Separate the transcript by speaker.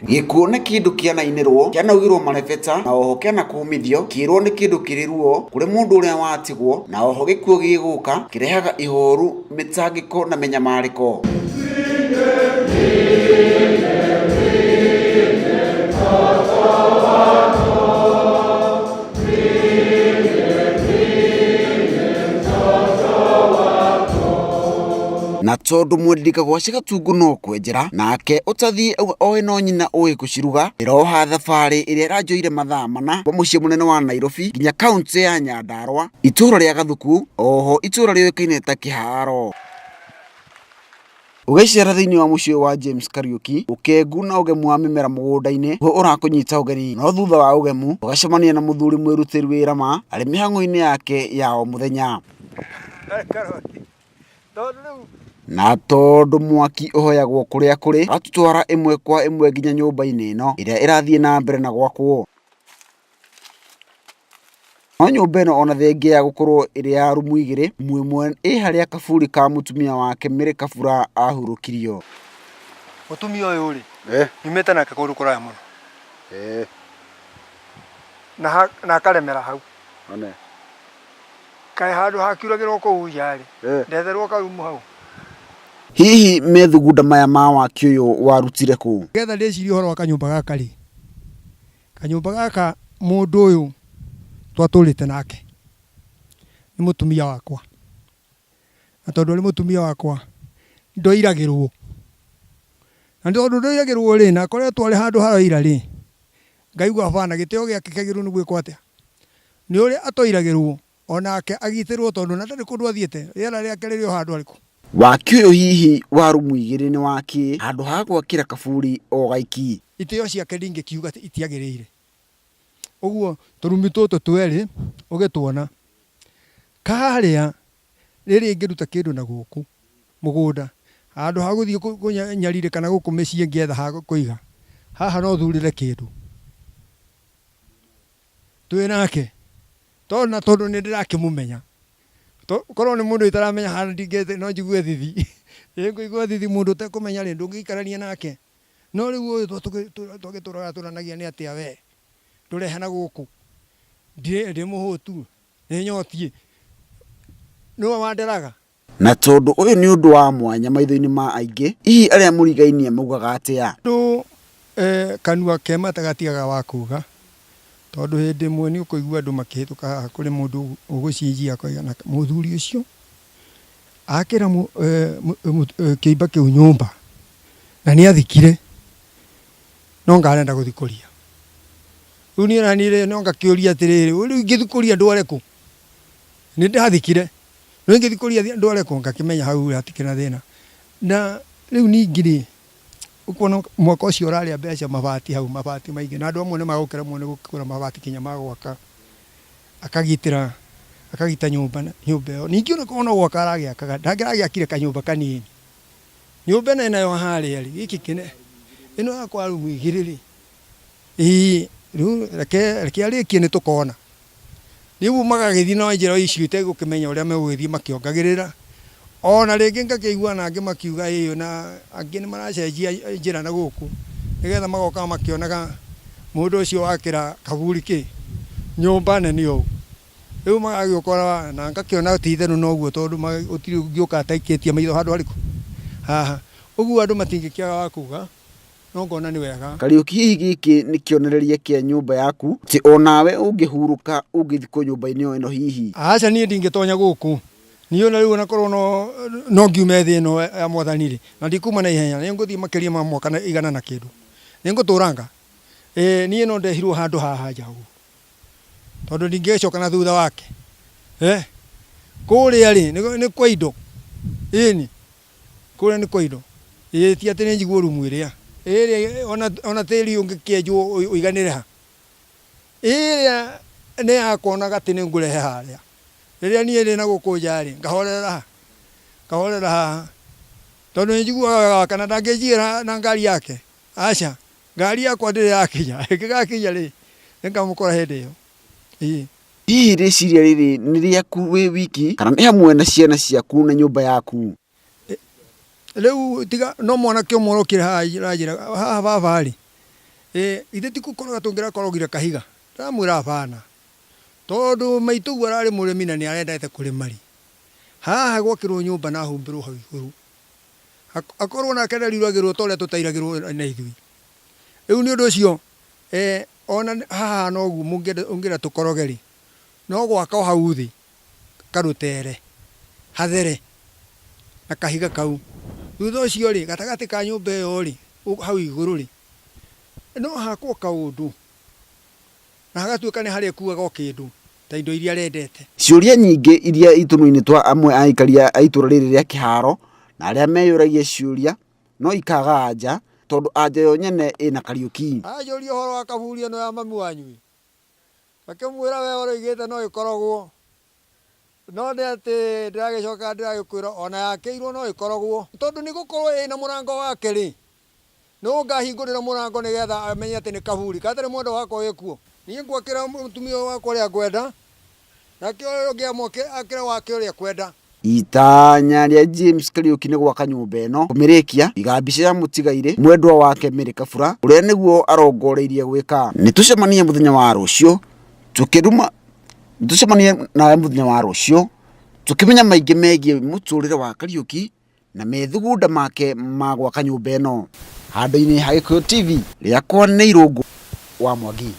Speaker 1: Gĩkuũ nĩ kĩndũ kĩanainĩrwo, kĩanaugĩrwo marebeta na oho kĩanakũmithio, kĩrwo nĩ kĩndũ kĩrĩ ruo kũrĩ mũndũ ũrĩa watigwo, na oho gĩkuũ gĩgũka kĩrehaga ihoru, mĩtangĩko na mĩnyamarĩko. Na tondũ mwendi kagwaci gatungu no kwenjera nake ũtathiĩ auga oĩ no nyina ũĩ gũciruga, ĩroha thabarĩ ĩrĩa ĩranjoire mathaa mana kuma mũciĩ mũnene wa Nairobi nginya kaũntĩ ya Nyandarua, itũũra rĩa Gathuku, oho itũũra rĩũĩkaine ta Kĩharo. Ũgĩcera thĩinĩ wa mũciĩ wa James Kariuki, ũkengu na ũgemu wa mĩmera mũgũnda-inĩ nĩguo ũrakũnyita ũgeni, no thutha wa ũgemu ũgacemania na mũthuri mwĩrutĩri wĩra ma arĩ mĩhang'o-inĩ yake ya o mũthenya. Na tondũ mwaki ũhoyagwo kũrĩa kũrĩ, ũratũtwara ĩmwe kwa ĩmwe nginya nyũmba-inĩ ĩno ĩrĩa ĩrathiĩ na mbere na gwakwo. No nyũmba ĩno ona thengia ya gũkorwo ĩrĩ ya rumu igĩrĩ, rumu ĩmwe ĩ harĩa kaburi ka mũtumia wake Mary Kabura ahurũkirio.
Speaker 2: Mũtumia ũyũ rĩ, nyumĩte nake kũndũ kũraya mũno na akaremera hau. Kaĩ handũ hakiuragĩrwo kũu nja rĩ, ndetherwo karumu hau.
Speaker 1: Hihi methugunda maya ma waki ũyũ warutire kũ?
Speaker 2: Nĩgetha ndĩcirie ũhoro wa kanyũmba gaka rĩ, kanyũmba gaka mũndũ ũyũ twatũrĩte nake nĩ mũtumia wakwa, na tondũ arĩ mũtumia wakwa ndoiragĩrwo, na tondũ ndoiragĩrwo rĩ, na akoretwo arĩ handũ haroira rĩ, ngaigua bana gĩtĩo gĩake kĩagĩrĩirwo nĩ gwĩkwo atĩa? Nĩ ũrĩa atoiragĩrwo onake agitĩrwo tondũ na ndarĩ kũndũ athiĩte, rĩera rĩake rĩrĩ o handũ arĩkũ.
Speaker 1: Waki ũyũ hihi wa rumu igĩrĩ nĩ wa kĩ handũ ha gwakĩra kaburi o gaiki?
Speaker 2: Itĩo ciake ndingĩkiuga atĩ itiagĩrĩire. Ũguo tũrumi tũtũ twerĩ ũgĩtuona, karĩa rĩrĩa ingĩruta kĩndũ na gũkũ mũgũnda, handũ ha gũthiĩ kũnyarirĩka na gũkũ mĩciĩ ngĩetha ha kũiga, haha no thurĩre kĩndũ. Twĩ nake, tondũ na tondũ nĩ ndĩrakĩmũmenya. Korwo nĩ mũndũ itaramenya haha ndingĩ no njigue thithi. Ĩ ngũigua thithi mũndũ ũtekũmenya rĩ, ndũngĩikarania nake. No rĩu ũyũ twagĩtũraga tũranagia nĩ atĩa we, ndũrehe na gũkũ, ndĩ mũhũtu, nĩ nyotiĩ, nĩwe wanderaga.
Speaker 1: Na tondũ ũyũ nĩ ũndũ wa mwanya maitho-inĩ ma aingĩ, hihi arĩa mũrigainie maugaga atĩa?
Speaker 2: Andũ kanua ke mata gatiagaga wa kuga, tondũ hĩndĩ ĩmwe nĩ ũkũigua andũ makĩhĩtũka haha kũrĩ mũndũ ũgũcinjia akoiga na mũthuri ũcio akĩra kĩimba kĩu nyũmba na nĩ athikire no anga arenda gũthikũria. Rĩu niĩ naniĩ rĩ no ngakĩũria atĩrĩrĩ, rĩu ingĩthikũria ndware kũ? Nĩ ndathikire no ingĩthikũria ndware kũ? Ngakĩmenya hau hatikĩrĩ na thĩna. Na rĩu ningĩ rĩ, ũkona mwaka ũcio ũrarĩa mbeca mabati hau, mabati maingĩ na andũ amwe nĩ magũkĩremwo nĩ gũkĩgũra mabati nginya ma gwaka, akagitĩra akagita nyũmba nyũmba ĩyo. Ningĩ ona korwo no gwaka aragĩakaga ndangĩragĩakire kanyũmba kanini. Nyũmba ĩno enayo harĩa rĩ, gĩkĩ kĩnene, ĩno yakwa rumu igĩrĩ rĩ, ĩĩ rĩu reke arĩkie nĩ tũkona. Rĩu magagĩthiĩ na njĩra icio itegũkĩmenya ũrĩa megũgĩthiĩ makĩongagĩrĩra. Ona rĩngĩ ngakĩigua ona angĩ makiuga ĩĩ ona angĩ nĩ maracenjia njĩra na gũkũ, nĩgetha magoka makĩonaga mũndũ ũcio wakĩra kaburi kĩ, nyũmba nene ũũ. Rĩu magagĩũka na ngakĩona ti itherũ noguo tondũ gũtirĩ ũngĩũka ataikĩtie maitho handũ harĩkũ? Haha. Ũguo andũ matingĩkĩaga wa kuga, no ngona nĩ wega.
Speaker 1: Kariũki hihi gĩkĩ nĩ kĩonereria kĩa nyũmba yaku atĩ onawe ũngĩhurũka ũngĩthikwo nyũmba-inĩ o ĩno hihi?
Speaker 2: Aca niĩ ndingĩtonya gũkũ. Niĩ ona rĩu ona korwo no no ngiume thĩ ĩno ya mwathani rĩ, na ndikuma na ihenya, nĩ ngũthiĩ makĩria ma mwaka na igana na kĩndũ. Nĩ ngũtũranga. Ĩĩ niĩ no ndehirwo handũ haha nja ũguo. Tondũ ndingĩgĩcoka na thutha wake. Eh, kũrĩa rĩ, nĩ kwa indo. Ĩni, kũrĩa nĩ kwa indo. Ĩĩ ti atĩ nĩ njiguo rumu ĩrĩa. Ĩrĩa ona tĩri ũngĩkĩenjwo ũiganĩre ha. Ĩrĩa nĩ yakuonaga atĩ nĩ ngũrehe harĩa. Rĩrĩa niĩ ndĩ na gũkũ nja rĩ, ngahorera ha? Ngahorera haha. Tondũ nĩ njiguaga wega wake na ndangĩnjiyĩra na ngari yake. Aca. Ngari yakwa ndĩrĩ yakinya, ĩngĩgakinya rĩ, nĩngamũkora hĩndĩ ĩyo. Ĩĩ.
Speaker 1: Hihi rĩciria rĩrĩ nĩ rĩaku wĩ wiki kana nĩ hamwe na ciana ciaku na nyũmba yaku?
Speaker 2: Rĩu tiga no mwanake ũmwe ũrokire haha aranjĩra, haha baba rĩ, Ĩ, ithe ti gũkoroga tũngĩrakorogire kahiga? Ndĩramwĩra abana, tondũ maitũguo ararĩ mũrĩmi na nĩ arendete kũrĩma rĩ, haha gwakĩrwo nyũmba na humbĩrwo hau igũrũ, akorwo nake ndariuragĩrwo ta ũrĩa tũtairagĩrwo na ithuĩ. Rĩu nĩ ũndũ ũcio ona haha noguo ũngĩenda tũkoroge rĩ, no gwaka o hau thĩ karũtere hathere na kahiga kau. Thutha ũcio rĩ, gatagatĩ ka nyũmba ĩyo rĩ, hau igũrũ rĩ, no hakwo kaũndũ na hagatuĩka nĩ harĩkuaga o kĩndũ ta indo iria arendete.
Speaker 1: Ciũria nyingĩ iria itũnũ-inĩ twa amwe a aikari a itũra rĩrĩ rĩa Kĩharo na arĩa meyũragia ciũria no ikaga anja tondũ anja yo nyene ĩna Kariũki.
Speaker 2: Anjũria ũhoro wa kaburi ĩno ya mami wanyu ĩ, ngakĩmwĩra we ũroigĩte no ĩkorogwo, no nĩ atĩ ndĩragĩcoka ndĩragĩkwĩra ona yakĩirwo no ĩkorogwo, tondũ nĩ gũkorwo ĩna mũrango wake rĩ, nũ ngahingũrĩra mũrango nĩgetha amenye atĩ nĩ kaburi gatarĩ mwendwa wakwa wĩkuo. Niĩ ngwakĩra mũtumia ũyũ wakwa ũrĩa ngwenda, nake ũyũ ũngĩ amwakĩre wake ũrĩa ekwenda.
Speaker 1: Itanya rĩa James Kariũki nĩ gwaka nyũmba ĩno kũmĩrĩkia iga mbica ya mũtigairĩ mwendwa wake Mary Kabura ũrĩa nĩguo arongoreirie gwĩka. Nĩtũcemanie mũthenya wa rũciũ tũkĩruma nĩtũcemanie nawe mũthenya wa rũciũ tũkĩmenya maingĩ megiĩ mũtũrĩre wa Kariũki na methugunda make ma gwaka nyũmba ĩno. Handũ-inĩ ha Gĩkũyũ TV, rĩakwa nĩ Irũngũ wa Mwangi.